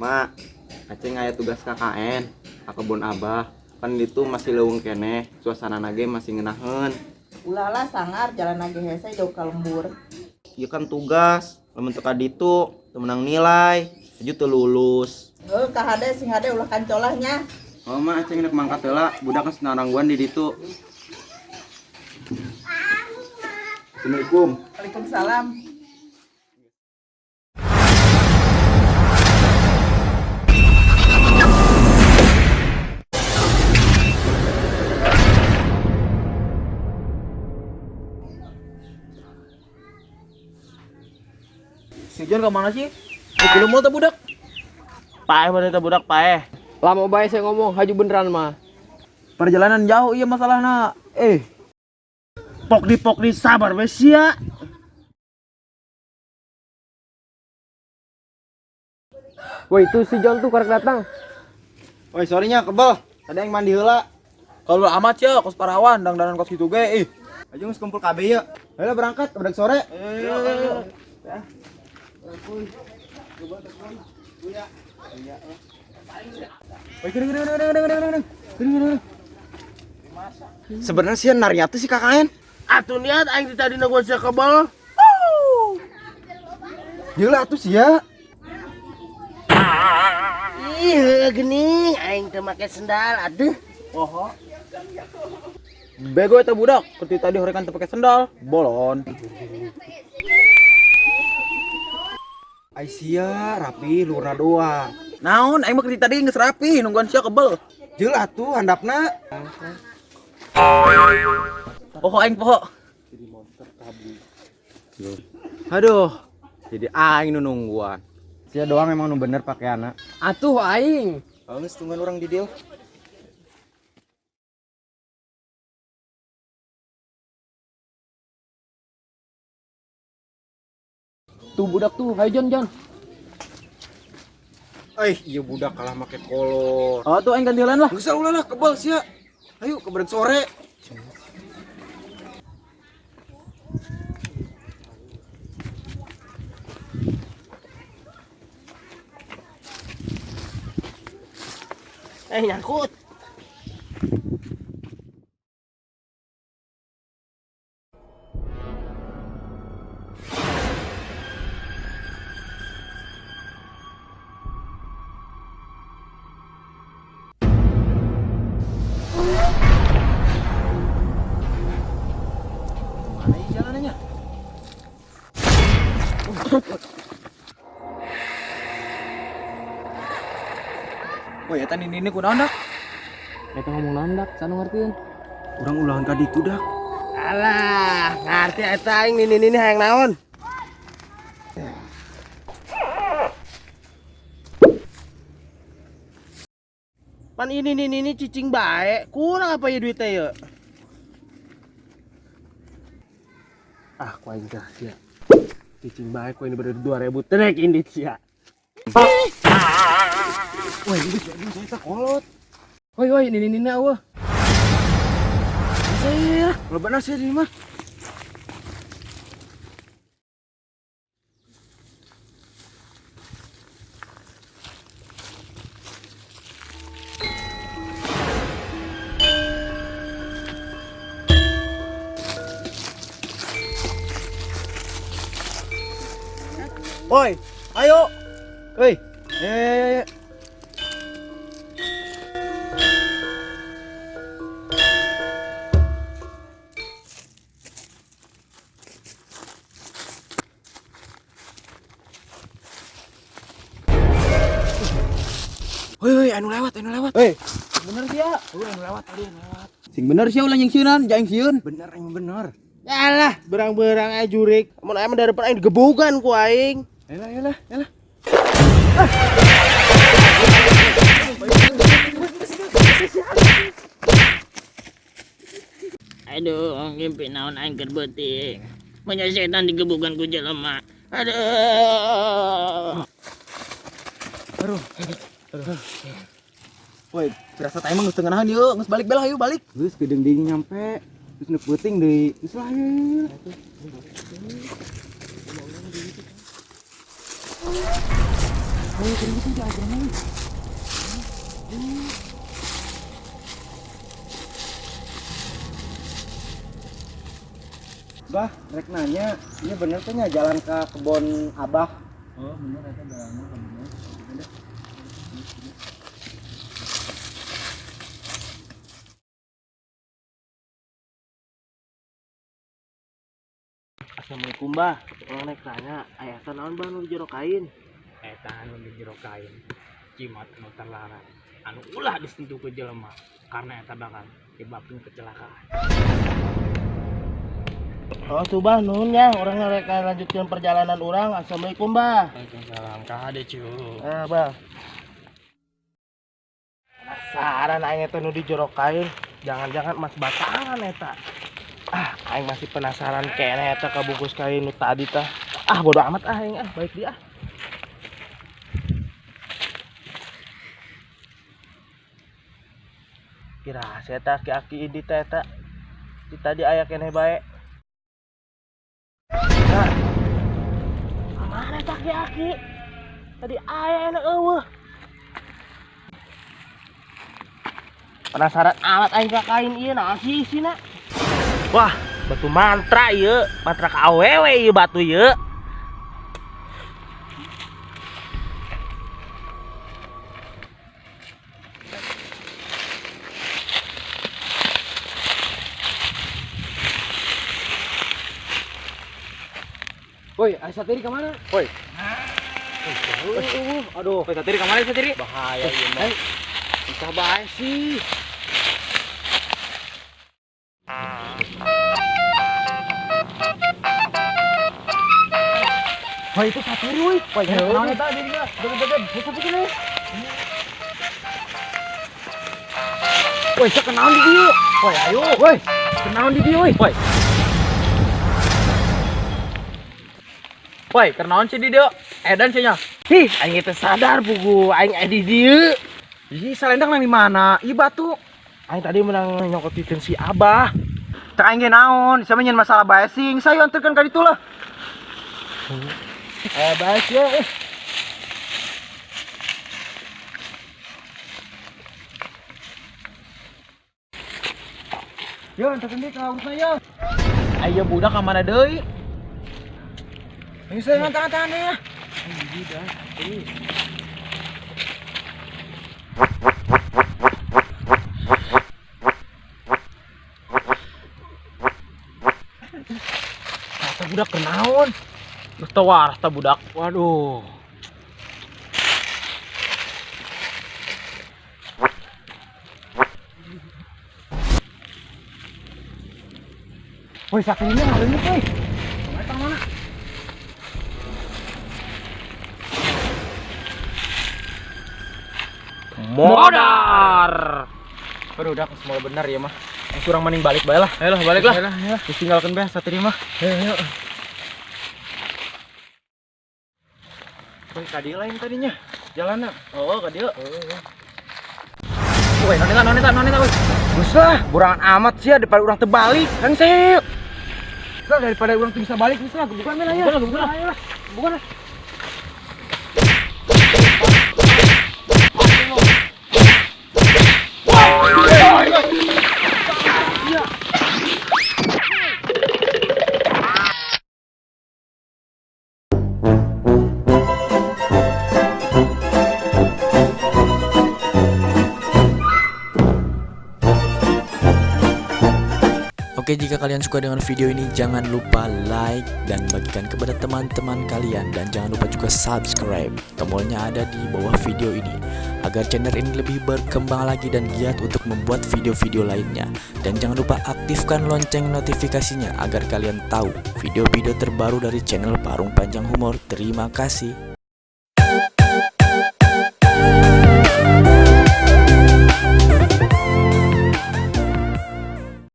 Ma, Aceng aya tugas KKN ka kebun Abah. Kan ditu masih leuweung keneh, suasana ge masih ngeunaheun. Ulah lah sangar jalan ge hese jauh ka lembur. Ieu kan tugas, lamun teu ka ditu teu meunang nilai, aju teu lulus. Heuh ka hade sing hade ulah kancolah nya. Oh ma, Aceng rek mangkat heula, budak geus narangguan di ditu. Assalamualaikum. Waalaikumsalam. Si John kemana sih? Belum mau budak. Paeh mana teh budak paeh. Lama bae saya ngomong, haju beneran mah. Perjalanan jauh iya masalahna. Pokdi pokdi sabar we sia. Woi, itu si John tuh korek datang. Woi, sorry nya kebel. Tadi yang mandi heula. Kalau amat ya kos parawan dangdanan kos gitu ge. Ayo geus kumpul kabeh yeuh. Ayo berangkat, udah sore. Woi, gini gini gini gini gini gini. Gini gini. Sebenarnya sih nariatu sih KKN. Atuh niat aing tadi nungguan sia kebel. Gila atuh sia. Ih, geuning aing teu make sendal aduh. Oho. Bego eta budak, ketika tadi horekan teu pake sendal, bolon. Aisyah rapi luarna doang. Naon aing mah ketika tadi geus rapi nungguan sia kebel. Jeula atuh handapna. Poho aing poho. Aduh, jadi aing nu nungguan. Sia doang emang nu bener pakaianna. Atuh aing. Geus tungguan urang di dieu. Tuh budak tuh, hayu John John. Eh, iya budak kalah make kolor. Oh tuh aing ganti lain lah. Geus ulah lah kebel sia. Ayo keberek sore. Nyangkut. Mana ieu jalanannya? Woi, eta nini kunaon dak? Eta ngomong naon dak, sana ngertiin. Urang ulangan ka ditu dak. Alah, ngarti eta aing nini-nini hayang naon? Pan ini nini ini cicing bae, kurang apa ya duitnya ya? Ah, ku aing teh sia. Cicing bae ku ini berada 2000 trek indit sia. Woi, geus jadi saya kolot. Woi woi, nini nini eueuh. Saya, lo bener sih ini mah. Woi, ayo. Woi, ayo ayo ayo. Woi, woi, anu lewat, anu lewat. Hei, bener sih ya. Woi, anu lewat tadi, anu lewat. Sing bener sia ulah yang sieunan, jaing sieun. Bener, emang bener. Alah, berang-berang aja jurik. Mun aya mah dari aing digebukan ku aing. Ayolah, ayolah, ayolah. Aduh, ngimpi naon aing keur beuting. Banyak setan digebukan ku jelema. Aduh. Aduh. Aduh. Woi, firasat aing mah geus teu ngeunaheun ieu, geus balik belah ayo balik. Geus geudeung deui nyampe. Terus nu peuting deui. Geus lah ayo. Bah, rek nanya, ini bener tuh nya jalan ke kebun Abah. Oh, bener eta jalanna ka bener. Assalamualaikum bah, orang naik tanya, ayah naon bah nu di jero kain? Eta anu di jero kain. Jimat anu terlarang. Anu ulah disentuh ku jelema karena eta bakal nyebabkeun kecelakaan. Oh tuh bah, nuhun ya, orang rek lanjutkan perjalanan orang. Assalamualaikum bah. Waalaikumsalam, kade cu. Ah bah. Penasaran aing eta nu di jero kain, jangan-jangan emas batangan eta. Ah, aing masih penasaran kayaknya eta kabungkus kain nu tadi tah. Ah, bodo amat ah aing ah, baik dia. Kira saya teh aki-aki ini teh eta. Di tadi aya keneh bae. Nah. Kamana teh aki-aki? Tadi aya enak eueuh. Penasaran amat aing ka kain ieu naon sih isina? Wah, batu mantra ieu, mantra ka awewe ieu batu ieu. Woi, aya satiri ka mana? Woi. Aduh, Woi, satiri ka mana satiri? Bahaya ieu mah. Entah bae sih. Woi, itu satiri woi. Woi, naon eta di dieu? Joget-joget. Woi, sok kenaon di dieu? Woi, ayo. Woi, kenaon di dieu woi? Woi. Woi, kenaon sih di dieu? Edan sih nya. Hih, aing teh sadar pugu aing aya di dieu. Ih, salendang nang di mana? Ih, batu. Aing tadi menang nyokotikeun si Abah. Teu aing ge naon, sama nyen masalah bae sing. Sayo anterkeun ka ditu lah. Bae ya. Yo, anterkeun deui ka urutna yo. Ayo budak ka mana deui? Ayo saya tangan-tangan ya. Eta budak kenaon? Geus teu waras ta budak. Waduh. Woi, sakinya ngaleungit euy. Modar. Aduh, udah semua benar ya mah. Kurang mending balik bae lah. Ayo lah balik lah. Ditinggalkan bae satiri mah. Ayo. Woi, ka dieu lain tadinya. Jalanna. Oh, ka dieu. Woi, non eta, woi. Geus lah, burangan amat sih ya daripada urang teu balik. Kang saya. Lah daripada urang teu bisa balik geus lah, gebukan we lah ya. Gebukan lah. Gebukan lah. Oke, jika kalian suka dengan video ini, jangan lupa like dan bagikan kepada teman-teman kalian. Dan jangan lupa juga subscribe. Tombolnya ada di bawah video ini, agar channel ini lebih berkembang lagi dan giat untuk membuat video-video lainnya. Dan jangan lupa aktifkan lonceng notifikasinya agar kalian tahu video-video terbaru dari channel Parung Panjang Humor. Terima kasih.